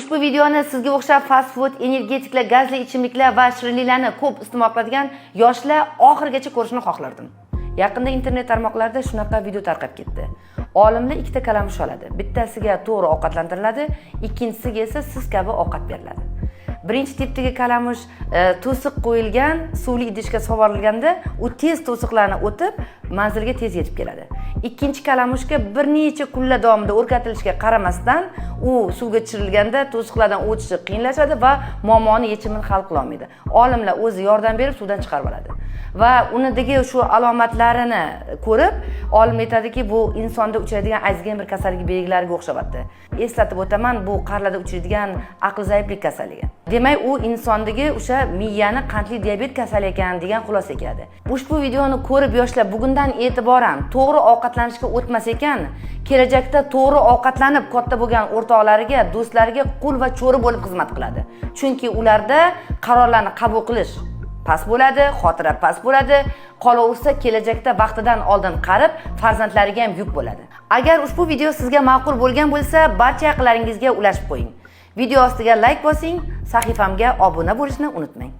Ushbu videoni sizga o'xshab fast food, energetiklar, gazli ichimliklar va shirinliklarni ko'p iste'mol qiladigan yoshlar oxirigacha ko'rishini xohlardim. Yaqinda internet tarmoqlarida shunaqa video tarqab ketdi. Olimlar ikkita kalamush oladi. Bittasiga to'g'ri ovqatlantiriladi, ikkinchisiga esa siz kabi ovqat beriladi. Birinchi tipdagi kalamush to'siq qo'yilgan suvli idishga sovorilganda, u tez to'siqlarni o'tib, manzilga tez yetib keladi. Ikkinchi kalamushga bir necha kunlar davomida o'rgatilishiga qaramasdan, u suvga tushirilganda to'siqlardan o'tishi qiyinlashadi va muammoni yechimini hal qilolmaydi. Olimlar o'zi yordam berib, suvdan chiqarib oladi va unidagi shu alomatlarini ko'rib, olim aytadiki, bu insonda uchraydigan Alsgeymer kasalligi belgilariga o'xshabyapti. Eslatib o'taman, bu qarilarda uchraydigan aql zaiflik kasalligi. Demak, u insondagi o'sha miyani qandli diabet kasali ekan degan xulosaga keladi. Ushbu videoni ko'rib, yoshlar bugundan e'tiboran to'g'ri ovqatlanishga o'tmas ekan, kelajakda to'g'ri ovqatlanib katta bo'lgan o'rtoqlariga, do'stlariga qul va cho'ri bo'lib xizmat qiladi, chunki ularda qarorlarni qabul qilish past bo'ladi, xotira past bo'ladi, qolaversa, kelajakda vaqtidan oldin qarib, farzandlariga ham yuk bo'ladi. Agar ushbu video sizga ma'qul bo'lgan bo'lsa, barcha yaqinlaringizga ulashib qo'ying. Video ostiga layk bosing, sahifamga obuna bo'lishni unutmang.